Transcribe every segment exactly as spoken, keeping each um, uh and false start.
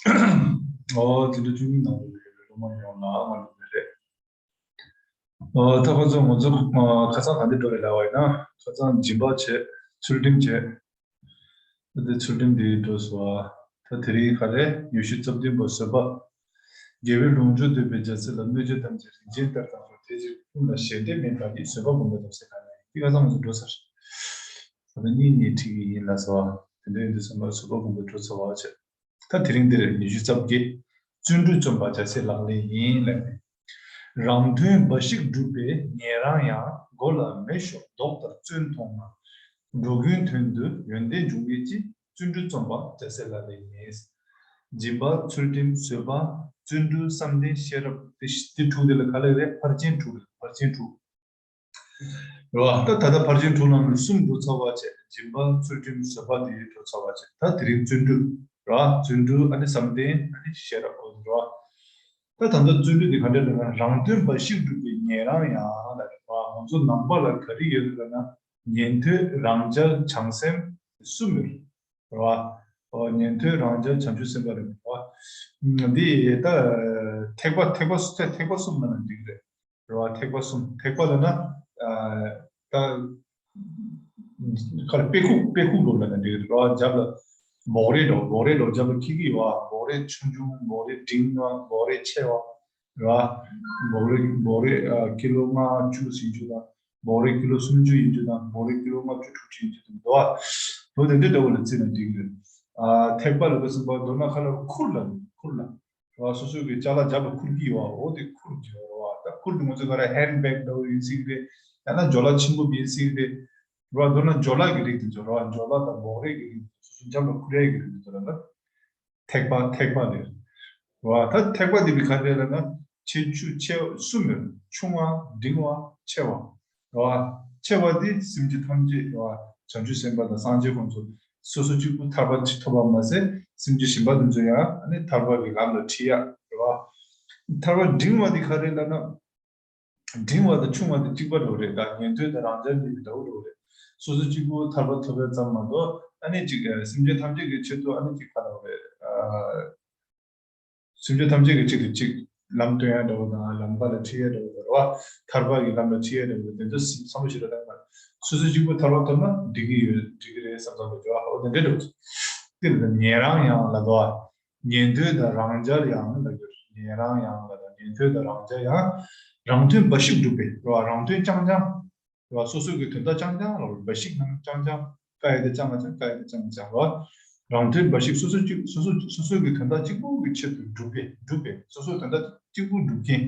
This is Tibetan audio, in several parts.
ཨོ་དེ་འདྲ་ཐུན་མིན་ནང་དུ་ཡོད་པའི་སློབ་མ་ཡོངས་ལ་སྔ་དྲོ་བདེ་ལེགས། ཨོ་ད་ཁོ་ཚོ་ང་ཚོ་ཨ་ཁ་སང་ག་འདྲ་འགྲོ་བའི་ལབ་པ་ཡིན་ན། ཁ་སང་སྦྱིན་པ་བྱས། ཚུལ་ཁྲིམས་བྱས། ད་དེ་ཚུལ་ཁྲིམས་དེ་འགྲོ་སོང་ཨ། ད་དེ་རིང་ག་རེ། ཉི་ཤུ་རྩ་བདུན་པ་བཟོད་པ། རྒྱལ་བའི་ལོངས་སྤྱོད་འདོད་པའི་རྒྱལ་སྲས་ལ། གནོད་བྱེད་ཐམས་ཅད་རིན་ཆེན་ལྟར་བལྟམས་སོ། དེ་ཕྱིར་ཀུན་ལ་ཞལ་བགྲད་མེད་པ་ཡི། བཟོད་པ་འགུགས་པའི་ཐབས་ཟེར་ག་ནས་དེ་ཁ་སང་ང་ཚོ་འགྲོ་ཚར། ད་ལྟ་གཉིས་གཉིས་ཁྲིད་ཀྱི་ཡིན་ལབ་སོང་ཨ། དེ་འདྲ་ཡིན་དུས་ཙམ་པ་བཟོད་པ་འགུགས་པ་འགྲོ་ཚར་བ་བྱས། ད་དེ་རིང་འདིར་ཉི་ཤུ་རྩ་བརྒྱད། བརྩོན་འགྲུས་རྩོམ་པ་རྒྱལ་སྲས་ལག་ལེན་ཡིན་ལབ་ནས། རང་དོན་འབའ་ཞིག་སྒྲུབ་པའི་ཉན་རང་ཡང་། མགོ་ལ་མེ་ཤོར་མདོག་ལྟར་བཙོན་མཐོང་ན། འགྲོ་ཀུན་དོན་དུ་ཡོན་ཏན་འབྱུང་ངེས་ཀྱི། བརྩོན་འགྲུས་རྩོམ་པ་རྒྱལ་སྲས་ལག་ལེན་ཡིན། སྦྱིན་པ། ཚུལ་ཁྲིམས། བཟོད་པ། བརྩོན་འགྲུས། བསམ་གཏན། ཤེས་རབ། དེ་དེ་དྲུག་དེ་ལ་ག་ལབ་རེད། ཕར་ཕྱིན་དྲུག་རེད། ཕར་ཕྱིན་དྲུག་རེད་བ། ད་ད་ལྟ་ཕར་ཕྱིན་དྲུག་ནང་ནས་གསུམ་འགྲོ་ཚར་བ་བྱས། སྦྱིན་པ། ཚུལ་ཁྲིམས། བཟོད་པ་དེ་འགྲོ་ཚར་བ་བྱས། ད་དེ་རིང་བརྩོན་འགྲུས་རེད་བ། བརྩོན་འགྲུས་ཨ་ནི་བསམ་གཏན་ཨ་ནི་ཤེས་རབ་འོ་འདི་རེད་བ། ད་ད་ལྟ་བརྩོན་འགྲུས་དེ་ག་འདྲ་རེད་ན། རང་དོན་འབའ་ཞིག་སྒྲུབ་པའི་ཉན་རང་ཡང་ལབ་རེད་བ། ང་ཚོ་ནང་པ་ལ་ག་རེ་ཡོད་རེད་ལབ་ན། ཉན་ཐོས་རང་རྒྱལ་བྱང་སེམས་གསུམ་ཡོད་རེད་བ། ཨོ་ཉན་ཐོས་རང་རྒྱལ་བྱང་ཆུབ་སེམས་དཔའ་རེད་བ། འདི་ད་ཐེག་པ་ཐེག་པ་ཐེག་པ་གསུམ་ལབ་ན་འགྲིག་གི་རེད། རེད་བ། ཐེག་པ་གསུམ། ཐེག་པ་ལབ་ན་ཨ་ད་ག་རེ། དཔེ་ཁུག་དཔེ་ཁུག་འདྲ་བོ་ལབ་ན་འགྲིག་གི་རེད་བ། རྒྱབ་ལ་མོག་རས་འདྲ་བོ། མོག་རས་འདྲ་བོ་རྒྱབ་ལ་འཁྱེར་གྱི་ཡོད་བ། མོག་རས་ཆུང་ཆུང་། མོག་རས་འབྲིང་བ། མོག་རས་ཆེ་བ། རེད་བ། མོག་རས་མོག་རས་ཨ་ཀི་ལོ་ལྔ་བཅུ་ཟིན་རྒྱུ་དང་། མོག་རས་ཀི་ལོ་སུམ་ཅུ་ཡིན་རྒྱུ་དང་། མོག་རས་ཀི་ལོ་ལྔ་བཅུ་དྲུག་ཅུ་ཡིན་རྒྱུ་དང་འདུག་བ། འོ་དེ་འདྲ་འདྲ་བོ་ལ་བརྩིས་ན་འགྲིག་གི་རེད། ཨ་ཐེག་པ་ལ་བརྩིས་པ་མདོར་ན་ཁ་ལ་ཁུར་ལ་ཁུར་ལ། རེད་བ། སོ་སོ་གི་ཅ་ལག་རྒྱབ་ལ་ཁུར་གྱི་ཡོད་བ། འོ་དེ་ཁུར་གྱི་ཡོད་རེད་བ། ད་ཁུར་དེ་ང་ཚོ་ག་རེ། ཧེན་ཌི་བེག་འདྲ་བོ་ཡིན་སྲིད་གི་རེད། ཡང་ན་ཇོ་ལ་ཆེན་པོ་ཡིན་སྲིད་གི་རེད། རེད་བ། མདོར་ན་ཇོ་ལ་གི་རིགས་དེ་ཚོ་རེད་བ། ཇོ་ལ་དང་མོག་རས་ཀྱི་རིགས་དེ་ཚོ་སོ་སོ་རྒྱབ་ལ་ཁུར་ཡས་ཀྱི་རིགས་དེ་ཚོ་ལ་ད། ཐེག་པ་ཐེག་པ་རེད། རེད་བ། ད་ཐེག་པ་འདི་བི་ག་རེ་ལབ་ན། ཆེ་ཆུང་ཆེ་གསུམ་ཡོད། ཆུང་བ། འབྲིང་བ། ཆེ་བ། རེད་བ། ཆེ་བ་འདི་སེམས་ཅན་ཐམས་ཅད་རེད་བ། བྱང་ཆུབ་སེམས་དཔའ་དང་སངས་རྒྱས་ཁོང་ཚོ་སོ་སོ་གཅིག་པུ་ཐར་པ་ཅིག་ཐོབ་པ་མ་ཟད། སེམས་ཅན་གཞན་པ་དེ་ཚོ་ཡང་ཨ་ནི་ཐར་པ་གི་ལམ་ལ་ཁྲིད་ཡ་རེད་བ། ཐར་པ་འབྲིང་བ་འདི་ག་རེ་ལབ་ན། འབྲིང་བ་དང་ཆུང་བ་དེ་གཅིག་པ་འདྲ་བོ་རེད། ད་ཉན་ཐོས་དང་རང་རྒྱལ་གཉིས་ཀྱི་འདྲ་བོ་འདྲ་བོ་རེད། སོ་སོ་གཅིག་པུ་ཐར་པ་ཐོབ་པ་ཙམ་མ་གཏོགས་ཨ་ནི་གཅིག་སེམས་ཅན་ཐམས་ཅད་ཀྱི་ཆེད་དུ་ཨ་ནི་གཅིག་ག་འདྲ་བོ་རེད། སེམས་ཅན་ཐམས་ཅད་ཀྱི་ཆེད་དུ་གཅིག་ལམ་སྟོན་ཡ་འདྲ་བོ་དང་། ལམ་ཁ་ལ་ཁྲིད་ཡ་འདྲ་བོ་དང་རེད་བ། ཐར་པ་གི་ལམ་ལ་ཁྲིད་ཡ་འདྲ་བོ་དང་། དེ་ཚོ་བསམ་བློ་ཞིག་ལ་བཏང་ན། སོ་སོ་གཅིག་པུ་ཐར་པ་ཐོབ་ན་འགྲིག་གི་ཡོད། འགྲིག་གི་རེད་བསམ་བསམ་པ་འདྲ་བོ། འོ་དེ་འདྲ་འདྲ་བོ། དེ་ལ་ཉན་རང་ཡང་ལབ་འདུག་བ། ཉན་ཐོས་དང་རང་རྒྱལ་ཡང་ལབ་ཡོད། ཉན་རང་ཡང་ལབ་དང་། ཉན་ཐོས་དང་རང་རྒྱལ་ཡང་། རང་དོན་འབའ་ཞིག་སྒྲུབ་པའི་རེད་བ། རང་དོན་རྐྱང་རྐྱང་རེད་བ། སོ་སོ་གི་དོན་དག་རྐྱང་རྐྱང་ལ་འབའ་ཞིག་ནང་རྐྱང་རྐྱང་། ཀ་ཡ་དེ་རྐྱང་ལ་རྐྱང་། ཀ་ཡ་དེ་རྐྱང་ལ་རྐྱང་རེད་བ། རང་དོན་འབའ་ཞིག་སོ་སོ་གཅིག་སོ་སོ་སོ་སོ་གི་དོན་དག་གཅིག་པུ་གི་ཆེད་དུ་སྒྲུབ་པའི། སྒྲུབ་པའི། སོ་སོའི་དོན་དག་གཅིག་པུ་སྒྲུབ་མཁན་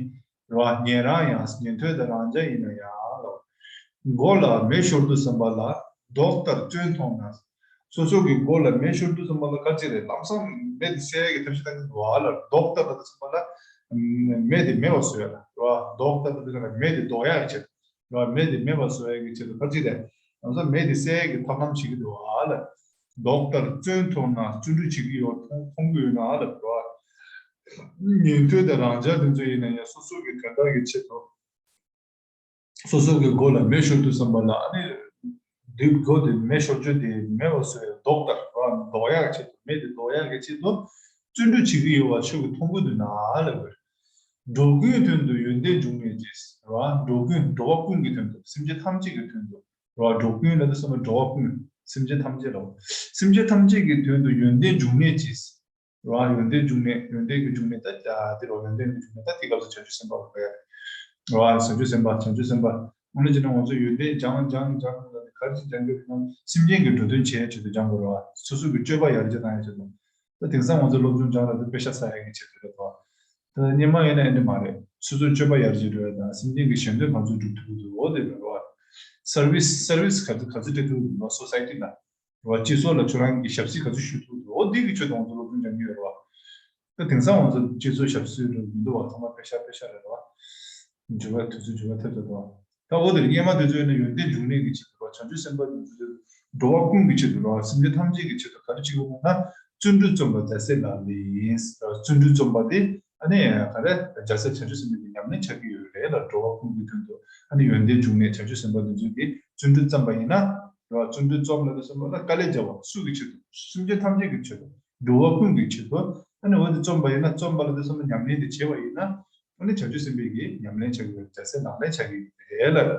རེད་བ། ཉན་རང་ཡང་། ཉན་ཐོས་དང་རང་རྒྱལ་ཡིན་ན་ཡང་ལ། མགོ་ལ་མེ་ཤོར་དུས་ཙམ་པ་ལ་མདོག་ལྟར་བཙོན་མཐོང་ན། སོ་སོ་གི་མགོ་ལ་མེ་ཤོར་དུས་ཙམ་པ་ལ་ག་ཅི་རེད། ལམ་སང་མེ་དེ་བསད་ཡས་ཀྱི་ཐབས་ཤེས་བཏང་གི་འདུག་བ་ལ། མདོག་ལྟར་ལྟ་དུས་ཙམ་པ་ལ་མེ་དེ་མེད་པ་བཟོ་ཡ་ལ་རེད་བ། མདོག་ལྟར་ལྟ་དུས་ཙམ་པ་ལ་མེ་དེ་ལྡོག་ཡ་གི་ཆེད་དུ་རེད་བ། མེ་དེ་མེད་པ་བཟོ་ཡ་གི་ཆེད་དུ་ག་ཅི་རེད། ལམ་སང་མེ་དེ་བསད་ཡས་ཀྱི་ཐབས་ལམ་བྱེད་ཀྱི་འདུག་བ་ལ། མདོག་ལྟར་བཙོན་མཐོང་ན། བརྩོན་འགྲུས་བྱེད་ཀྱི་ཡོད། མཐོང་མཐོང་གི་ཡོད་ན་ལ་རེད་བ། ཉན་ཐོས་དང་རང་རྒྱལ་དེ་ཚོ་ཡིན་ན་ཡང་སོ་སོ་གི་དོན་དག་གི་ཆེད་དུ། སོ་སོ་གི་མགོ་ལ་མེ་ཤོར་དུས་ཙམ་པ་ལ་ཨ་ནི། དེ་མགོ་དེ་མེ་ཤོར་རྒྱུ་དེ་མེད་པ་བཟོ་ཡ། མདོག་ལྟར་རེད་བ། ལྡོག་ཡག་ཆེད་དུ། མེ་དེ་ལྡོག་ཡག་གི་ཆེད་དུ་བརྩོན་འགྲུས་བྱེད་ཀྱི་ཡོད་པ་ཁྱོད་ཀྱིས་མཐོང་གི་འདུག་ན་ལབ་དགོས། འགྲོ་ཀུན་དོན་དུ་ཡོན་ཏན་འབྱུང་ངེས་ཀྱིས་རེད་བ། འགྲོ་ཀུན། འགྲོ་བ་ཀུན་གྱི་དོན་དུ། སེམས་ཅན་ཐམས་ཅད་ཀྱི་དོན་དུ་རེད་བ། འགྲོ་ཀུན་ལབ་དུས་ཙམ་པ་འགྲོ་བ་ཀུན། སེམས་ཅན་ཐམས་ཅད་ལ། སེམས་ཅན་ཐམས་ཅད་ཀྱི་དོན་དུ་ཡོན་ཏན་འབྱུང་ངེས་ཀྱིས། རེད་བ། ཡོན་ཏན་འབྱུང་གནས། ཡོན་ཏན་གྱི་འབྱུང་གནས་ད་དེ་རེད་བ། ཡོན་ཏན་གྱི་འབྱུང་གནས་ད་དེ་སྐབས་སུ་བྱང་ཆུབ་སེམས་དཔའ་རེད་བ། བྱང་ཆུབ་སེམས་དཔའ། བྱང་ཆུབ་སེམས་དཔའ། དངོས་གནས་བྱས་ན་ང་ཚོ་ཡོན་ཏན་སྦྱང་སྦྱང་སྦྱང་ལ་ག་རེ་ཅིག་སྦྱང་གི་རེད་ན། སེམས་ཅན་གྱི་འགྲོ་དོན་བྱེད་ཡའི་ཆེད་དུ་སྦྱང་དགོས་རེད་བ། སོ་སོ་གི་སྤྱོད་པ་ཡར་རྒྱས་བཏང་ཡའི་ཆེད་དུ། ད་དེང་སང་ང་ཚོ་སློབ་སྦྱོང་སྦྱང་ལ་ད་པེ་ཤག་བསགས་ཡ་གི་ཆེད་དུ་རེད་བ། ད་སྔོན་མ་ཡིན་ན་ཨེ་འདྲ་མ་རེད། སོ་སོའི་སྤྱོད་པ་ཡར་རྒྱས་འགྲོ་ཡ་དང་། སེམས་ཅན་གྱི་གཞན་དོན་ག་ཚོད་སྒྲུབ་ཐུབ་ཀྱི་འདུག་འོ་དེ་རེད་བ། སར་བིས། སར་བིས་ག་ཚོད་ག་ཚོད་སྤྲད་ཐུབ་ཀྱི་འདུག་སོ་སའི་ཊི་ལ། རེད་བ། སྤྱི་ཚོགས་ལ་ཁྱོད་རང་གིས་ཞབས་ཕྱི་ག་ཚོད་ཞུ་ཐུབ་འདུག་འོ་འདི་གི་ཆེད་དུ་ང་ཚོ་སློབ་སྦྱོང་སྦྱང་གི་ཡོད་རེད་བ། ད་དེང་སང་ང་ཚོ་སྤྱི་ཚོགས་ཞབས་ཕྱི་རེད་མི་འདུག་བ། ཚང་མ་པེ་ཤག་པེ་ཤག་རེད་བ། འགྱུར་བ་དུས་ཚོད་འགྱུར་བ་ཐེབས་ཚར་འདུག་ད་འོ་དེར་སྔོན་མ་དེ་ཚོ་ཡིན་ན་ཡོན་ཏན་འབྱུང་གནས་ཀྱི་ཆེད་དུ་རེད་བ། བྱང་ཆུབ་སེམས་དཔའ་དེ་ཚོ་འགྲོ་བ་ཀུན་གྱི་ཆེད་དུ་རེད་བ། སེམས་ཅན་ཐམས་ཅད་ཀྱི་ཆེད་དུ་ག་རེ་བྱེད་དགོས་ལབ་ན། བརྩོན་འགྲུས་རྩོམ་པ་རྒྱལ་སྲས་ལག་ལེན་ཡིན། བརྩོན་འགྲུས་རྩོམ་པ་དེ་ཨ་ནི་ག་རེ། རྒྱལ་སྲས་བྱང་ཆུབ་སེམས་དཔའི་ཉམས་ལེན་ཆགས་ཀྱི་ཡོད་རེད་ལ། འགྲོ་བ་ཀུན་གྱི་དོན་དུ་ཨ་ནི་ཡོན་ཏན་འབྱུང་གནས་བྱང་ཆུབ་སེམས་དཔའ་དེ་ཚོ་གིས་བརྩོན་འགྲུས་བརྩམས་པ་ཡིན་ན། རེད་བ། བརྩོན་འགྲུས་རྩོམ་ལབ་དུས་ཙམ་པ་ལ་དཀའ་ལས་བརྒྱབ་པ། སུ་གི་ཆེད་དུ། སེམས་ཅན་ཐམས་ཅད་ཀྱི་ཆེད་དུ། འགྲོ་བ་ཀུན་གྱི་ཆེད་དུ། ཨ་ནི་འོ་དེ་བརྩོན་པ་ཡིན་ན་བརྩོན་པ་ལ་དེ་བསམ་བློ་ཉམས་ལེན་དེ་བྱས་པ་ཡིན་ན་ཨ་ནི་བྱང་ཆུབ་སེམས་དཔའི་གི་ཉམས་ལེན་བྱ་གི་ཡོད། རྒྱལ་སྲས་ལག་ལེན་བྱ་གི་ཡོད་རེད་ལ། རེད་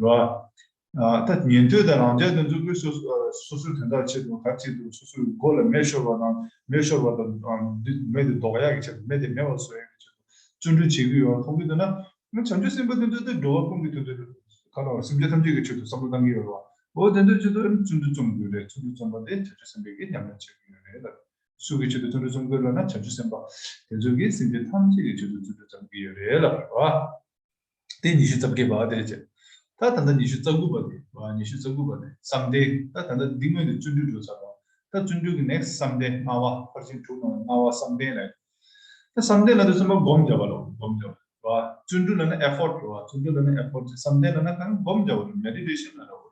བ། ད་ཉན་ཐོས་དང་རང་རྒྱལ་དེ་ཚོ་གིས་སོ་སོ་སོ་སོའི་དོན་དག་ཆེད་དུ་ག་ཅིག་ཏུ་སོ་སོའི་མགོ་ལ་མེ་ཤོར་བ་དང་མེ་ཤོར་བ་དང་མེ་དེ་ལྡོག་ཡག་གི་ཆེད་དུ་མེ་དེ་མེད་པ་བཟོ་ཡག་གི་ཆེད་དུ་བརྩོན་འགྲུས་བྱེད་ཀྱི་ཡོད་མཐོང་གི་འདུག་ན། བྱང་ཆུབ་སེམས་དཔའ་དེ་ཚོ་དེ་འགྲོ་བ་ཀུན་གྱི་དོན་དུ་ག་ལ་བ་སེམས་ཅན་ཐམས་ཅད་ཀྱི་ཆེད་དུ་བསམ་བློ་བཏང་གི་ཡོད་རེད་བ། འོ་དེ་ཚོའི་ཆེད་དུ་བརྩོན་འགྲུས་རྩོམ་དགོས་རེད། བརྩོན་འགྲུས་རྩོམ་པ་དེ་བྱང་ཆུབ་སེམས་དཔའི་གི་ཉམས་ལེན་བྱེད་ཀྱི་ཡོད་རེད་ལ། སུ་གི་ཆེད་དུ་བརྩོན་འགྲུས་རྩོམ་དགོས་ལབ་ན་བྱང་ཆུབ་སེམས་དཔའ་དེ་ཚོ་གིས་སེམས་ཅན་ཐམས་ཅད་ཀྱི་ཆེད་དུ་བརྩོན་འགྲུས་རྩོམ་གྱི་ཡོད་རེད་ལབ་རེད་བ། དེ་ཉི་ཤུ་རྩ་བརྒྱད་པ་དེ་བྱས། ད་ད་ལྟ་ཉི་ཤུ་རྩ་དགུ་པ་དེ་བ། ཉི་ཤུ་རྩ་དགུ་པ་དེ་བསམ་གཏན། ད་ད་ལྟ་འདི་སྔོན་དུ་བརྩོན་འགྲུས་འགྲོ་ཚར་བ། ད་བརྩོན་འགྲུས་ཀྱི་next བསམ་གཏན་ལྔ་པ། ཕར་ཕྱིན་དྲུག་ནང་ལྔ་པ་བསམ་གཏན་ལ། ད་བསམ་གཏན་ལ་དུ་སེམས་པ་སྒོམ་བརྒྱབ་པ་ལ་སྒོམ་བརྒྱབ་པ། བརྩོན་འགྲུས་ལ་ནི་effort རེད་བ། བརྩོན་འགྲུས་ལ་ནི་effort བྱེད། བསམ་གཏན་ལ་ནི་གང་སྒོམ་བརྒྱབ་པ་རེད། meditation ལ་རེད་བ།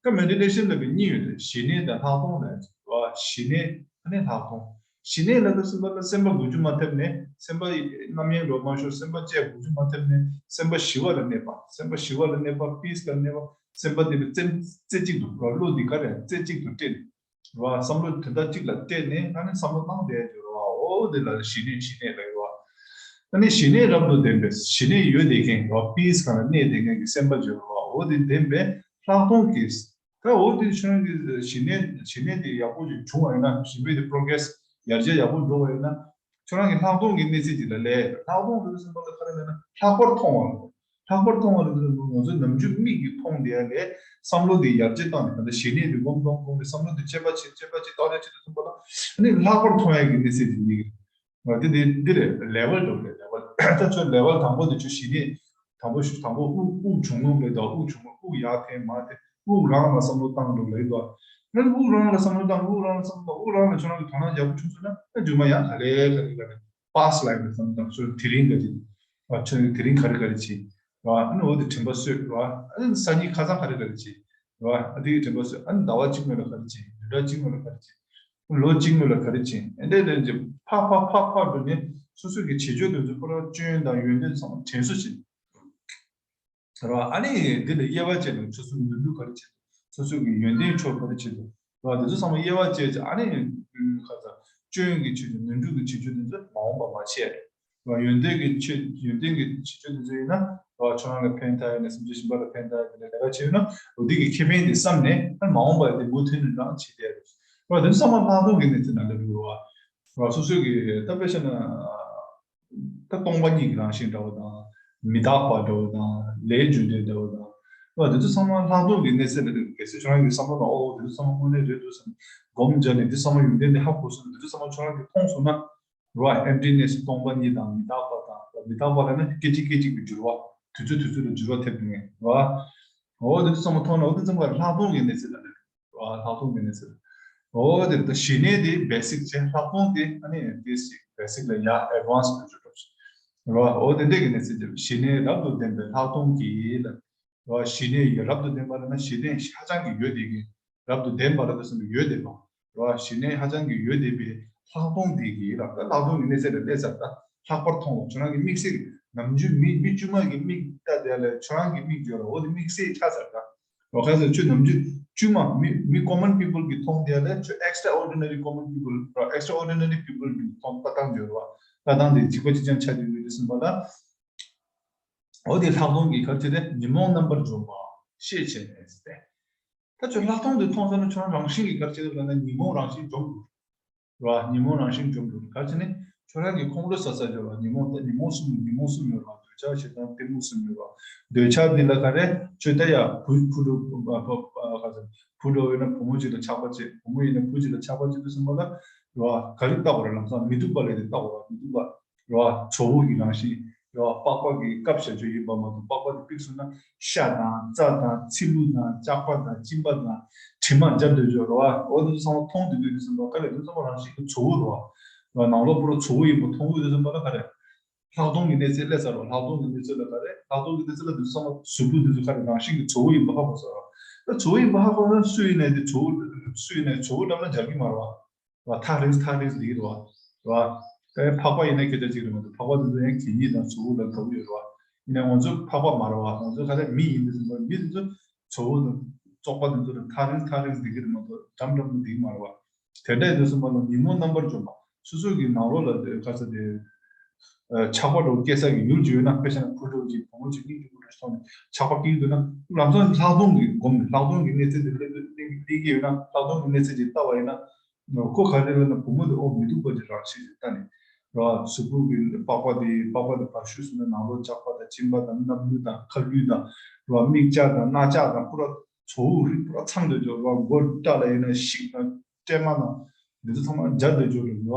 ད་མེ་ཌི་ཊེ་ཤན་ལབ་པའི་གཉིས་ཡོད་དེ། ཞི་གནས་དང་ལྷག་མཐོང་ལབ་ཡ་ཅིག་རེད་བ། ཞི་གནས་ཨ་ནི་ལྷག་མཐོང་། ཞི་གནས་ལབ་དུས་སེམས་པ་ལ་སེམས་པ་འགུལ་སྐྱོད་མ་ཐེབས་ནས་སེམས་པ་རྣམ་གཡེང་འགྲོ་མ་ཤོར། སེམས་པ་བཅས་འགུལ་སྐྱོད་མ་ཐེབས་ནས་སེམས་པ་ཞི་བ་ལ་གནས་པ། སེམས་པ་ཞི་བ་ལ་གནས་པ། པིས་ལ་གནས་པ། སེམས་པ་དེ་ལ་རྩེ་རྩེ་གཅིག་ཏུ་རེད་བ། བློ་འདི་ག་རེ་རྩེ་གཅིག་ཏུ་སྤྲད་རེད་བ། བསམ་བློ་དོན་དག་གཅིག་ལ་གཏད་ནས་ཨ་ནི་བསམ་བློ་བཏང་བསྡད་ཡོད་རེད་བ། འོ་དེ་ལ་ཞི་གནས་ཞི་གནས་ལབ་ཡོད་བ། ཨ་ནི་ཞི་གནས་རབ་ཏུ་ལྡན་པའི་ཞི་གནས་ཡོད་བསྡད་མཁན་རེད་བ། པིས་གང་ལ་གནས་བསྡད་མཁན་གྱི་སེམས་པ་ཅིག་ཡོད་རེད་བ། འོ་དེ་ལྡན་པའི་ལྷག་མཐོང་གིས། ད་འོ་དེ་ཁྱོད་རང་གི་ཞི་གནས་ཞི་གནས་དེ་ཡག་པོ་ཅིག་བྱུང་བ་ཡིན་ན། ཞི་གནས་དེ་པོ་རོ་གྲེ་སི་ཡར་རྒྱས་ཡག་པོ་འགྲོ་བ་ཡིན་ན། ཁྱོད་རང་གི་ལྷག་མཐོང་གི་གནས་ཚད་ཅིག་ལ་སླེབས། ལྷག་མཐོང་དེ་ཚོ་སེམས་པ་ལ་ག་རེ་ལབ་ན་ལྷག་པར་མཐོང་བ། ལྷག་པར་མཐོང་བ་ལ་ང་ཚོ་ནམ་རྒྱུན་མིག་གིས་མཐོང་བསྡད་ཡ་ལས་བསམ་བློ་དེ་ཡར་རྒྱས་བཏང་ནས། ད་ལྟ་ཞི་གནས་དེ་སྒོམ་སྒོམ་སྒོམ་ནས་བསམ་བློ་དེ་གཅེས་པ་བྱེད་གཅེས་པ་བྱེད་བཏང་ནས་བྱེད་དུས་ཙམ་པ་ལ་ཨ་ནི་ལྷག་པར་མཐོང་ཡ་གི་གནས་ཚད་དེ་ཡིན། འདི་འདི་འདི་རེད། ལེ་ཝལ་འགྲོ་རེད། ལེ་ཝལ། ད་ཁྱོད་ལེ་ཝལ་དང་པོ་དེ་ཁྱོད་ཞི་གནས་དང་པོ་ཞུ། དང་པོ་དབུགས་དབུགས་ཆུང་ངུ་ལས་དང་། དབུགས་ཆུང་ངུ། དབུགས་ཡར་འཐེན་མར་འཐེན། དབུགས་རང་ལ་བསམ་བློ་བཏང་འགྲོ་ལས་དང་། ཨ་ནི་དབུགས་རང་ལ་བསམ་བློ་བཏང་། དབུགས་རང་ལ་བསམ་བློ་བཏང་། དབུགས་རང་ལ་ཁྱོད་རང་གི་དོ་སྣང་ཡག་པོ་བྱུང་སོང་ན་ཨ་རྗེས་མ་ཡང་ག་ལེ་ག་ལེ་ག་ལེ་པ་སི་ཊི་ལའིབ་ལ་བསམ་བློ་བཏང་། ཁྱོད་དེ་རིང་ག་ཅིག་ཨ་ཁྱོད་དེ་རིང་ག་རེ་ག་རེ་བྱས་ར། ཨ་ནི་འོ་དེ་དྲན་པ་གསོས་ར། ཨ་ནི་སང་ཉིན་ཁ་སང་ག་རེ་ག་རེ་བྱས་ར། ཨ་དེ་གི་དྲན་པ་གསོས། ཨ་ནི་ཟླ་བ་གཅིག་སྔོན་ལ་ག་རེ་བྱས། བདུན་ཕྲག་གཅིག་སྔོན་ལ་ག་རེ་བྱས། ལོ་གཅིག་སྔོན་ལ་ག་རེ་བྱས། ཨེ་འདྲ་ལན་གྱི་ཕག་ཕག་ཕག་ཕག་འགྲོ་ནས་སོ་སོ་གི་བྱེད་སྤྱོད་དེ་ཚོ་ཁོ་རང་སྐྱོན་དང་ཡོན་ཏན་ཚང་མ་དྲན་གསོ་བྱེད། རེད་བ། ཨ་ནི་འདི་ལ་དབྱེ་བ་བྱས་ནས་སོ་སོའི་ནོར་འཁྲུལ་ག་རེ་བྱེད་འདུག་སོ་སོ་གི་ཡོན་ཏན་ཕྱོགས་ག་རེ་བྱེད་འདུག་རེད་བ། དེ་ཚོ་ཚང་མ་དབྱེ་བ་བྱས་བྱས། ཨ་ནི་ཁ་ཚ་སྐྱོན་གྱི་ཆོས་ཀྱི་ནོར་འཁྲུལ་གྱི་བྱེད་སྤྱོད་དེ་ཚོ་མ་འོངས་པ་མ་བྱས། རེད་བ། ཡོན་ཏན་གྱི་ཆོས་ཡོན་ཏན་གྱི་བྱེད་སྤྱོད་དེ་ཚོ་ཡིན་ན་རེད་བ། ཁྱོད་རང་ལ་ཕན་ཐོགས་ཡོད་ན། སེམས་ཅན་གཞན་པ་ལ་ཕན་ཐོགས་ཡོད་ན། ལས་ཀ་བྱས་ཡོད་ན་འོ་དེ་གི་ཁེ་ཕན་དེ་བསམ་ནས་ཨ་ནི་མ་འོངས་པ་དེ་མུ་མཐུད་ནས་རང་བྱེད་བསྡད་རེད་བ། དེ་ཚོ་ཚང་མ་ལྷག་མཐོང་གི་གནས་ཚད་ནང་སླེབས་ཡོད་རེད་བ། རེད་བ། སོ་སོ་གི་ད་དཔེ་བཤད་ན། ད་སྟོང་པ་ཉིད་ཀྱི་རང་བཞིན་འདྲ་བོ་དང་། མི་རྟག་པ་འདྲ་བོ་དང་། ལས་རྒྱུ་འབྲས་འདྲ་བོ་དང་། ཨ་འདི་ཚོ་ཚང་མ་ལྷག་མཐོང་གི་གནས་ཚད་ལ་རེད། གལ་སྲིད་ཁྱོད་རང་གི་བསམ་བློ་ནང་ཨོ་འདི་ཚོ་ཚང་མ་དངོས་གནས་རེད་འདུག་བསམ་སྒོམ་བརྒྱབ་ནས་འདི་ཚང་མ་ཡོན་ཏན་འདི་ཧ་གོ་སོང་། འདི་ཚོ་ཚང་མ་ཁྱོད་རང་གིས་མཐོང་སོང་ན། རེད་བ། ཨེམ་ཊི་ནེ་སི། སྟོང་པ་ཉིད་དང་མི་རྟག་པ་དང་། མི་རྟག་པ་ལབ་ན་སྐད་ཅིག་སྐད་ཅིག་གི་འགྱུར་བ། དུས་ཚོད་དུས་ཚོད་ལ་འགྱུར་བ་ཐེབས་ངེས་རེད་བ། ཨོ་འདི་ཚོ་ཚང་མ་མཐོང་ན་ཨོ་འདི་ཚང་མ་ལྷག་མཐོང་གི་གནས་ཚད་ལ་རེད། ལྷག་མཐོང་གི་གནས་ཚུལ། འོ་དེ་ད་ཞི་གནས་དེ་བེ་སིག་བྱས། ལྷག་མཐོང་དེ་ཨ་ནི་དེ་ཞིག་བེ་སིག་ལས་ཡར་ཨེ་ཌི་ཝན་སི་འགྲོ་རྒྱུ་འགྲོ་ཞིག་རེད་བ། འོ་དེ་འདྲས་ཀྱི་གནས་ཚུལ་དེ་ཞི་གནས་རབ་ཏུ་ལྡན་པའི་ལྷག་མཐོང་གིས་ལ། རེད་བ། ཞི་གནས་ཡོད་རབ་ཏུ་ལྡན་པ་ལ་ན་ཞི་གནས་ཧ་ཅང་གི་ཡོད་དེ་གི་རབ་ཏུ་ལྡན་པ་ལ་དེ་སོང་གི་ཡོད་དེ་བ། རེད་བ། ཞི་གནས་ཧ་ཅང་གི་ཡོད་དེ་བའི་ལྷག་མཐོང་དེ་གིས་ལ། ད་ལྷག་མཐོང་གི་གནས་ཚད་ལ་སླེབས་ཚར། ད་ལྷག་པར་མཐོང་བ། ཁྱོད་རང་གི་དམིགས་བསལ་ནམ་རྒྱུན་མི་མི་དཀྱུས་མ་གི་མིག་ལྟ་དེ་ལ་ཁྱོད་རང་གི་མིག་ཡོད་ར། འོ་དེ་དམིགས་བསལ་ཆགས་ཚར་ད། རོ་ཁ་ཟེར་ཁྱོད་ནམ་རྒྱུན་དཀྱུས་མ་མི་མི་common people གི་མཐོང་དེ་ལས་ཁྱོད་extraordinary common people རོ་extraordinary people གི་མཐོང་ལྟ་སྟངས་ཡོད་རོ། ལྟ་སྟངས་དེ་གཅིག་པ་གཅིག་རྐྱང་ཆགས་ཀྱི་ཡོད་དུས་ཙམ་པ་ལ། འོ་དེ་ལྷག་མཐོང་གི་གར་བྱེད་དེ་ཉོན་མོངས་རྣམ་པར་འཇོམས་པ་ཤེས་བྱས་ནས་ཟེར་ཏེ། ད་ཁྱོད་ལྷག་མཐོང་དེ་མཐོང་ཚར་ན་ཁྱོད་རང་རང་བཞིན་གྱི་གར་བྱེད་དེ་ལ་ན་ཉོན་མོངས་རང་བཞིན་འཇོམས་དགོས། རེད་བ། ཉོན་མོངས་རང་བཞིན་འཇོམས་འགྲོ་ག་རེ་བྱས་ནས་ཁྱོད་རང་གི་ཁོང་ཁྲོ་ཟ་ས་འཇོག་ལ། ཉོན་མོངས་ད་ཉོན་མོངས་གསུམ་ཉོན་མོངས་གསུམ་ཡོད་རེད་བ། འདོད་ཆགས་ཞེ་སྡང་གཏི་མུག་གསུམ་ཡོད་རེད་བ། འདོད་ཆགས་འདི་ལ་ག་རེ་ཁྱོད་ད་ཡ་བུ་བུ་ལོ་ག་ཚོད་བུ་ལོ་ཡིན་ན་བུ་མོ་གཅིག་ལ་ཆགས་པ་བྱེད། བུ་མོ་ཡིན་ན་བུ་གཅིག་ལ་ཆགས་པ་བྱེད་དུས་ཙམ་པ་ལ་རེད་བ། ག་རེ་བལྟ་དགོས་རེད། ལམ་སང་མི་སྡུག་པ་ལས་དེ་བལྟ་དགོས་རེད། མི་སྡུག་པ་རེད་བ། ཚོར་བ་གི་རང་བཞིན་རེད་བ། པགས་པ་གི་སྐབས་བྱ་སྤྱོད་ཡིན་པ་མ་གཏོགས་པགས་པ་དེ་ཕིགས་སོང་ན། ཤ་དང་རྩ་དང་ཚིལ་ལུ་དང་ལྕགས་པ་དང་གཅིན་པ་དང་དྲི་མ་འཇམ་དུ་འཇོག་རོ། འོ་དེ་ཚོ་ཚང་མ་མཐོང་དུས་དུས་དུས་ཙམ་པ་ག་རེ་དེ་ཚང་མ་རང་བཞིན་གྱི་ཚོར་བ་རོ། རོ་ནང་ལོགས་པོ་རོ་ཚོར་བ་ཡིན་པ་མཐོང་དུས་དུས་ཙམ་པ་ལ་ག་རེ། ལྷག་མཐོང་གི་གནས་ཚད་སླེབས་ཚར་རོ། ལྷག་མཐོང་གི་གནས་ཚད་ལ་ག་རེ། ལྷག་མཐོང་གི་གནས་ཚད་ལ་དུས་ཚང་མ་གཟུགས་པོ་དེ་ཚོ་ག་རེ་རང་བཞིན་གྱི་ཚོར་བ་ཡིན་པ་ཧ་གོ་ཚར་རོ། ད་ཚོར་བ་ཡིན་པ་ཧ་གོ་ན་སུ་ཡིན་ནའི་དེ་ཚོར་བ་སུ་ཡིན་ནའི་ཚོར་བ་འགྲམ་ལ་འབྱར་གི་མ་རེད་བ། ར་ཐག་རིང་ཐག་རིང་འདི་རེད་བ། ར། ད་ཕག་པ་ཡིན་ན་སྐད་ཆ་གཅིག་རེད་མ་གཏོགས་ཕག་པ་དེ་ཚོ་ཡང་གད་སྙིགས་དང་ཚོར་བ་ལ་དགའ་བོ་ཡོད་རེད་བ། ཡིན་ན་ང་ཚོ་ཕག་པ་མ་རེད་བ། ང་ཚོ་ག་རེ་མི་ཡིན་དུས་ཙམ་པ་མི་དེ་ཚོ་ཚོར་བ་དང་བཙོག་པ་དེ་ཚོ་ལ་ཐག་རིང་ཐག་རིང་འདི་གི་རེད་མ་གཏོགས་འགྲམ་འགྲམ་དུ་འདི་གི་མ་རེད་བ། དེ་འདྲ་ཡིན་དུས་ཙམ་པ་ལ་ཉོན་མོངས་རྣམ་པར་འཇོམས་པ། སོ་སོ་གི་ནང་ལོགས་ལ་དེ་ག་ས་དེ་ཆགས་པ་འདྲ་བོ་སྐྱེ་ས་གི་ཡུལ་ཅིག་ཡོད་ན། དཔེ་བཞག་ན་ཕོ་རྒྱས་ཀྱི་བུ་མོ་ཅིག་སྙིང་རྗེ་པོ་འདྲ་ཞིག་མཐོང་ནས་ཆགས་པ་སྐྱེ་གི་འདུག་ན། ལམ་སང་ལྷག་མཐོང་གི་སྒོམ་ནས་ལྷག་མཐོང་གི་གནས་ཚུལ་དེ་སླེབས་སླེབས་ཀྱི་ཡོད་ན། ལྷག་མཐོང་གི་གནས་ཚུལ་ཅིག་ལྟ་བ་ཡིན་ན། ཁོ་ག་རེ་ལབ་ན་བུ་མོ་དེ་ཨོ་མི་སྡུག་པ་ཅིག་རང་བཞིན་ཅིག་ལྟ་ནས། ར་གཟུགས་པོ་གི་པགས་པ་དེ་པགས་པ་དེ་བར་བཤུས་སོང་ན་ནང་ལོགས་ལྕགས་པ་དང་གཅིན་པ་དང་སྣབས་ལུད་དང་ཁ་ལུད་དང་ར་མིག་ལྕགས་དང་སྣ་ལྕགས་དང་པུ་ར་ཚོ་བོ་རིགས་པུ་ར་ཚང་སྡོད་ཅོག་ར། མགོ་སྐྲ་ལ་ཡིན་ན་ཤིག་དང་སྲན་མ་དང་འདི་ཚོ་ཚང་མ་འཇར་སྡོད་ཅོག་རེད་ར།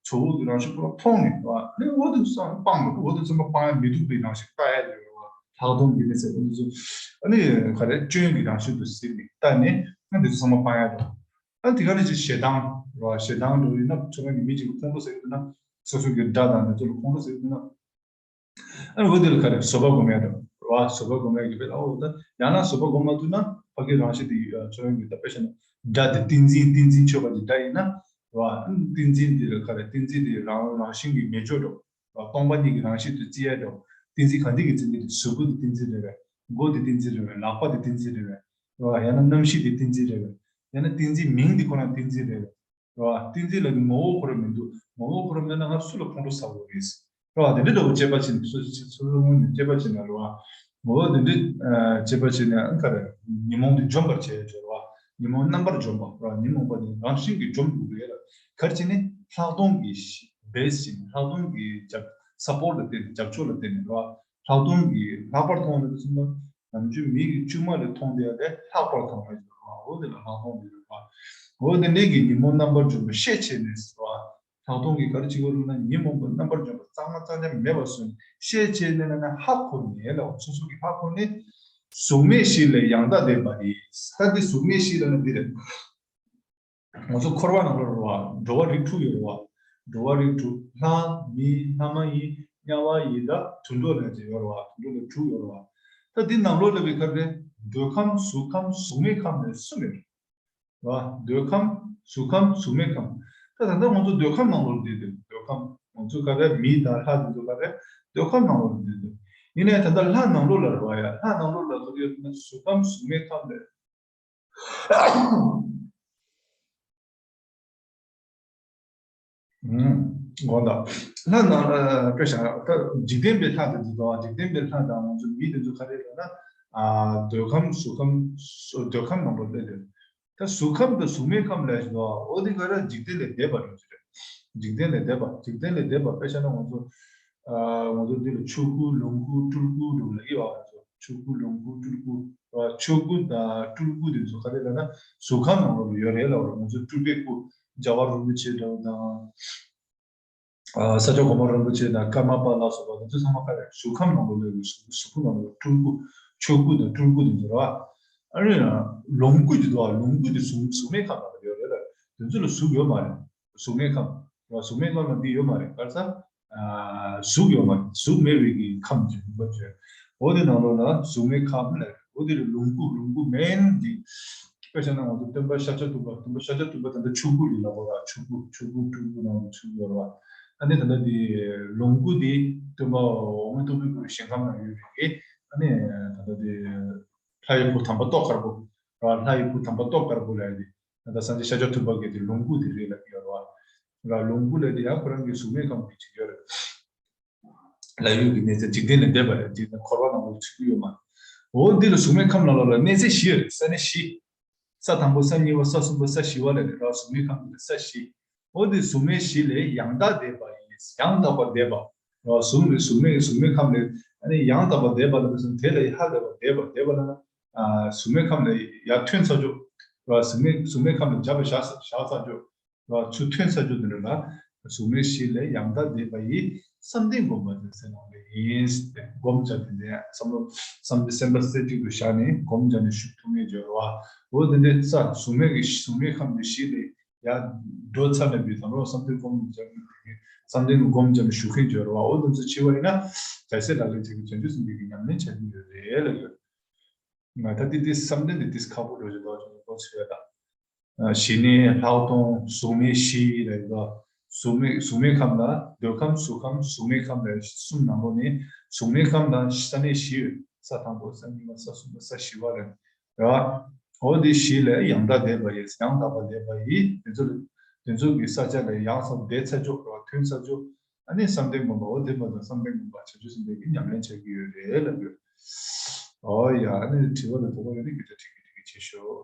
ཚོ་བོ་གི་རང་བཞིན་པུ་ར་མཐོང་ནས་ར། ཨ་ནི་འོ་དེ་ཚོ་ཚང་མ་སྤང་ར། འོ་དེ་ཚོ་ཚང་མ་སྤང་ཡ་མི་སྡུག་པའི་རང་བཞིན་ལྟ་ཡ་རེད་ར། ལྷག་མཐོང་གི་གནས་ཚུལ་འོ་དེ་ཚོ་ཨ་ནི་ག་རེ་སྐྱོན་གྱི་རང་བཞིན་དུ་གཟིགས་ནས་ལྟ་ནས་ཨ་འདི་ཚོ་ཚང་མ་སྤང་ཡ་རེད། ཨ་དེ་ག་ནས་ཅིག་ཞེ་སྡང་རོ། ཞེ་སྡང་འགྲོ་ཡིན་ན་ཚོ་བའི་མི་གཅིག་ལ་ཁོང་ཁྲོ་ཟ་གི་འདུག་ན། སོ་སོ་གི་དགྲ་དང་འདི་ཚོ་ལ་ཁོང་ཁྲོ་ཟ་གི་འདུག་ན། ཨ་འོ་དེ་ལ་ག་རེ་བཟོད་པ་སྒོམ་ཡ་འགྲོ་རོ། བཟོད་པ་སྒོམ་ཡ་གི་བེ་ལ་འོ་ད་ཡང་ན་བཟོད་པ་སྒོམ་མ་ཐུབ་ན་ཕ་གི་རང་བཞིན་དེ་ཡོད་ཚོ་བའི་མི་ད་དཔེ་བཤད་ན་དགྲ་དེ་ཏིང་འཛིན་ཏིང་འཛིན་ཆོད་པ་གི་དགྲ་ཡིན་ན་རོ། ཨ་ཏིང་འཛིན་དེ་ལ་ག་རེ་ཏིང་འཛིན་དེ་རང་རང་བཞིན་གྱི་མེད་ཆོག་འགྲོ། སྟོང་པ་ཉིད་ཀྱི་རང་བཞིན་དུ་བརྩི་ཡ་འགྲོ། ཏིང་འཛིན་ག་འདི་གི་ཏིང་འཛིན་དེ་གཟུགས་པོ་དེ་ཏིང་འཛིན་རེད་བས། མགོ་དེ་ཏིང་འཛིན་རེད་བས། ལག་པ་དེ་ཏིང་འཛིན་རེད་བས། རོ། ཡང་ན་རྣམ་ཤེས་དེ་ཏིང་འཛིན་རེད་བས། ཡང་ན་ཏིང་འཛིན་མིང་འདི་ཁོ་རང་ཏིང་འཛིན་རེད་བས། རོ། ཏིང་འཛིན་ལ་ནི་ངོ་བོ་ཁོ་རང་མི་འདུག་ངོ་བོ་ཁོ་རང་མེད་ན་ང་སུ་ལ་ཁོང་ཁྲོ་ཟ་དགོས་རེད། རོ། དེ་འདྲ་འདྲ་བོ་དཔྱད་པ་བྱས་ནས་སོ་སོ་སོ་སོ་ངོས་ནས་དཔྱད་པ་བྱས་ན་རོ། ངོ་བོ་དེ་འདྲ་དཔྱད་པ་བྱས་ན་ཨང་ག་རེ་ཉོན་མོངས་དེ་འཇོམས་པར་བྱེད་ཡ་ཅིག་རོ། ཉོན་མོངས་རྣམ་པར་འཇོམས་པ་རོ། ཉོན་མོངས་པ་དེ་རང་བཞིན་གྱིས་འཇོམས་དགོས་རེད་ལ། ག་རེ་བྱས་ནས་ལྷག་མཐོང་གི་བེ་སི་ཡིན། ལྷག་མཐོང་གི་རྒྱབ་སཔོར་ཊི་ལ་བརྟེན་ནས་རྒྱབ་ཕྱོགས་ལ་བརྟེན་ནས་རོ། ལྷག་མཐོང་གི་ལྷག་པར་མཐོང་བ་ནི་གསུངས་ན་ནམ་རྒྱུན་མིག་གི་དཀྱུས་མ་ལས་མཐོང་བསྡད་ཡ་དེ་ལྷག་པར་མཐོང་བ་ཡིན་པ། འོ་དེ་ལ་ལྷག་མཐོང་ཡིན་པ། འོ་དེ་འདྲའི་གི་ཉོན་མོངས་རྣམ་པར་འཇོམས་པ་ཤས་ཆེ་ནས་སོ། ལྷག་མཐོང་གི་ག་རེ་བྱེད་དགོས་ལབ་ན་ཉོན་མོངས་པ་རྣམ་པར་འཇོམས་པ་གཙང་མ་གཙང་རྐྱང་མེད་པ་བཟོས་ནས་ཤས་ཆེ་ནས་ལབ་ན་ཧ་གོ་ནས་ལ་སོ་སོ་གི་ཧ་གོ་ནས་གཟུགས་མེད་བཞི་ལས་ཡང་དག་ལྡན་པ་ཡིན། ད་འདི་གཟུགས་མེད་བཞི་ལབ་ན་འདི་རེད། ང་ཚོ་འཁོར་བ་ནང་ལོགས་རེད་བ། འགྲོ་བ་རིགས་དྲུག་ཡོད་རེད་བ། འགྲོ་བ་རིགས་དྲུག་ལྷ་མི་ལྷ་མ་ཡིན་དམྱལ་བ་ཡི་དྭགས་དུད་འགྲོ་ལ་ཅིག་ཡོད་རེད་བ། དུད་འགྲོ་ལ་དྲུག་ཡོད་རེད་བ། ད་འདི་ནང་ལོགས་ལ་བའི་ཁར་རེད། འདོད་ཁམས་གཟུགས་ཁམས་གཟུགས་མེད་ཁམས་ལས་གསུམ་ཡོད་རེད་བ། འདོད་ཁམས་གཟུགས་ཁམས་གཟུགས་མེད་ཁམས། ད་ད་ལྟ་ང་ཚོ་འདོད་ཁམས་ནང་ལོགས་ལ་བསྡད་འདུག་འདོད་ཁམས་ང་ཚོ་ག་རེ་མི་དང་ལྷ་དེ་ཚོ་ག་རེ་འདོད་ཁམས་ནང་ལོགས་ལ་བསྡད་འདུག་ཡིན་ནའི་ད་ལྟ་ལྷ་ནང་ལོགས་ལ་རེད་བ། ཡ་ལྷ་ནང་ལོགས་ལ་ག་རེ་ཡོད་ན་གཟུགས་ཁམས་གཟུགས་མེད་ཁམས་ལས། དགོངས་དག་ལྷ་ནང་དཔེ་བཞག་ད་འཇིག་རྟེན་པའི་ལྷ་དེ་ཚོ་དང་འཇིག་རྟེན་པའི་ལྷ་དང་ང་ཚོ་མི་དེ་ཚོ་ག་རེ་ལབ་ན། འདོད་ཁམས་གཟུགས་ཁམས་འདོད་ཁམས་ནང་ལོགས་སླེབས་ཏེ། ད་གཟུགས་ཁམས་དང་གཟུགས་མེད་ཁམས་ལ་ཞེས་པ་འོ་དེ་ག་རེ་འཇིག་རྟེན་ལས་འདས་པ་རེད་ཅེས་རེད། འཇིག་རྟེན་ལས་འདས་པ་འཇིག་རྟེན་ལས་འདས་པ་དཔེ་བཞག་ན་ང་ཚོ། ང་ཚོ་འདི་ལ་ཆོས་སྐུ་ལོངས་སྐུ་སྤྲུལ་སྐུ་འདྲ་བོ་ལབ་ཀྱི་ཡོད་རེད། ཆོས་སྐུ་ལོངས་སྐུ་སྤྲུལ་སྐུ། ཆོས་སྐུ་དང་སྤྲུལ་སྐུ་དེ་ཚོ་ག་རེ་ལབ་ན་གཟུགས་ཁམས་ནང་ལོགས་ལ་ཡོད་རེད་ལབ་རེད། ང་ཚོ་སྤྲུལ་པའི་སྐུ་རྒྱལ་བ་རིན་པོ་ཆེ་འདྲ་བོ་དང་། ས་སྐྱ་གོང་མ་རིན་པོ་ཆེ་དང་ཀརྨ་པ་ལ་སོགས་པ་དེ་ཚོ་ཚང་མ་ག་རེ་གཟུགས་ཁམས་ནང་ལོགས་ལ་ཡོད་རེད། གཟུགས་སྐུ་ནང་ལོགས་སྤྲུལ་སྐུ་ཆོས་སྐུ་དང་སྤྲུལ་སྐུ་དེ་ཚོ་རེད་བ། ཨ་ནི་ལོངས་སྐུ་དེ་ཚོ་ལོངས་སྐུ་དེ་གཟུགས་གཟུགས་མེད་ཁམས་ནང་ལ་ཡོད་རེད་ལ་དེ་ཚོ་ལ་གཟུགས་ཡོད་མ་རེད། གཟུགས་མེད་ཁམས། གཟུགས་མེད་ཁམས་ལ་འདི་ཡོད་མ་རེད། ག་རེ་ཟེར། གཟུགས་ཡོད་མ་རེད། གཟུགས་མེད་པའི་གི་ཁམས་ཀྱི་རིམ་པ་བརྗོད། འོ་དེ་ནང་ལོགས་ལ་གཟུགས་མེད་ཁམས་ལ་འོ་དེ་ལ་ལོངས་སྐུ་ལོངས་སྐུ་མེན་འདི། དཔེ་བཞག་ན་ང་ཚོ་སྟོན་པ་ཤཱཀྱ་ཐུབ་པ་སྟོན་པ་ཤཱཀྱ་ཐུབ་པ་ད་ལྟ་ཆོས་སྐུ་རེད་ལབ་པ་ར། ཆོས་སྐུ་ཆོས་སྐུ་སྤྲུལ་སྐུ་ནང་ལ་ཆོས་སྐུ་ཡོད་རེད་བ། ཨ་ནི་ད་ལྟ་དེ་ལོངས་སྐུ་དེ་སྟོན་པ་འོག་མིན་སྟོང་པའི་སྐུ་རུ་ཞིང་ཁམས་ན་ཡོད་རེད། ཨ་ནི་ད་ལྟ་དེ་ལྷ་ཡི་བུ་དམ་པ་ཏོག་དཀར་པོ་ར། ལྷ་ཡི་བུ་དམ་པ་ཏོག་དཀར་པོ་ལ་ཡོད་དེ། ད་ལྟ་སངས་རྒྱས་ཤཱཀྱ་ཐུབ་པ་གིས་དེ་ལོངས་སྐུ་དེ་རེད་ལབ་ཀྱི་ཡོད་རེད་བ། ལ་ལོངས་སྐུ་ལ་དེ་ཡང་ཁོ་རང་གི་གཟུགས་མེད་ཁམས་ཀྱི་ཅིག་ཡོད་རེད། ལྷ་ཡུལ་གྱི་གནས་ཚད་འཇིག་རྟེན་ལས་འདས་པ་རེད། འཇིག་རྟེན་འཁོར་བ་ནང་ལ་ཚུད་ཀྱི་ཡོད་མ་རེད། འོ་འདི་ལ་གཟུགས་མེད་ཁམས་ནང་ལོགས་ལ་གནས་ཚད་བཞི་ཡོད་རེད། ས་གནས་བཞི། ས་དང་པོ་ས་གཉིས་པ་ས་གསུམ་པ་ས་བཞི་པ་ལ་ནི་ར་གཟུགས་མེད་ཁམས་ཀྱི་ས་བཞི། འོ་འདི་གཟུགས་མེད་བཞི་ལས་ཡང་དག་འདས་པ་ཡིན། ཡང་དག་པར་འདས་པ། ར་གཟུགས་ལས་གཟུགས་མེད་གཟུགས་མེད་ཁམས་ལས་ཨ་ནི་ཡང་དག་པར་འདས་པ་ལ་དེ་ལས་ཧ་ལས་པ་འདས་པ་འདས་པ་ལ་ན། གཟུགས་མེད་ཁམས་ལས་ཡར་ཐོན་ཚར་ཆོག་ར་གཟུགས་མེད་གཟུགས་མེད་ཁམས་ལས་འཇབ་པ་བཞག་བཞག་ཚར་ཆོག་ར་ཚུར་ཐོན་ས་ཆོས་དེ་འདྲ་ལ། གཟུགས་མེད་བཞི་ལས་ཡང་དག་འདས་པ་ཡི། བསམ་གཏན་སྒོམ་པ་དེ་ཟེར་ནོ་ཡིན། སྒོམ་བྱ་དེ་འདྲ་བསམ་བློ་བསམ་གཏན་སེམས་པ་རྩེ་གཅིག་ཏུ་བཞག་ནས་སྒོམ་བྱ་ནས་ཞུགས་ཐུབ་ངེས་སྦྱོར་བ། འོ་དེ་འདྲའི་ས་གཟུགས་མེད་ཀྱི་གཟུགས་མེད་ཁམས་ཀྱི་བཞི་ལས་ཡར་འགྲོ་ཚར་ནས་པའི་དང་པོ་བསམ་གཏན་སྒོམ་བྱ་ནས་བསམ་གཏན་གྱི་སྒོམ་བྱ་ནས་ཞུགས་མཁན་སྦྱོར་བ། འོ་དེ་ཚོ་བྱས་པ་ཡིན་ན་རྒྱལ་སྲས་ལག་ལེན་བྱེད་ཀྱི་བྱང་ཆུབ་སེམས་དཔའི་ཉམས་ལེན་བྱ་རྒྱུ་ཡོད་རེད་ལ་ཡོད། ང་ད་ཏི་ཏི་བསམ་གཏན་དེ་ཏིས་ཁག་པོ་འགྲོ་བཞིན་འདུག་ཅུང་གོ་ཚོད་ད། ཞི་གནས་ལྷག་མཐོང་གཟུགས་མེད་བཞི་ལ་ཡོད། གཟུགས་མེད་གཟུགས་མེད་ཁམས་ལ་འདོད་ཁམས་གཟུགས་ཁམས་གཟུགས་མེད་ཁམས་ལ་གསུམ་ནང་ལོགས་ནས་གཟུགས་མེད་ཁམས་ལ་ས་གནས་བཞི་ཡོད། ས་དང་པོ་ས་གཉིས་པ་ས་གསུམ་པ་ས་བཞི་པ་ལ་ཡོད། འོ་དེ་བཞི་ལས་ཡང་དག་འདས་པ་ཡི་ཡང་དག་པ་འདས་པ་ཡི་དེ་ཚོ་ལ་ དེ་ཚོ་གི་ས་ཆ་ལ་ཡང་སོང་བསྡད་ཚར་ཆོག་ར་ཐོན་ཚར་ཆོག་ཨ་ནི་བསམ་གཏན་སྒོམ་པ་འོ་དེ་མ་ཚད་བསམ་གཏན་སྒོམ་པ་བྱང་ཆུབ་སེམས་དཔའི་གི་ཉམས་ལེན་བྱ་གི་ཡོད་རེད་ལབ་ཡོད། ཨོ་ཡ་ཨ་ནི་དྲི་བ་ལ་དོགས་པ་ཡོད་ན་གི་ད་དྲི་གི་དྲི་གི་བྱེད་ཤོག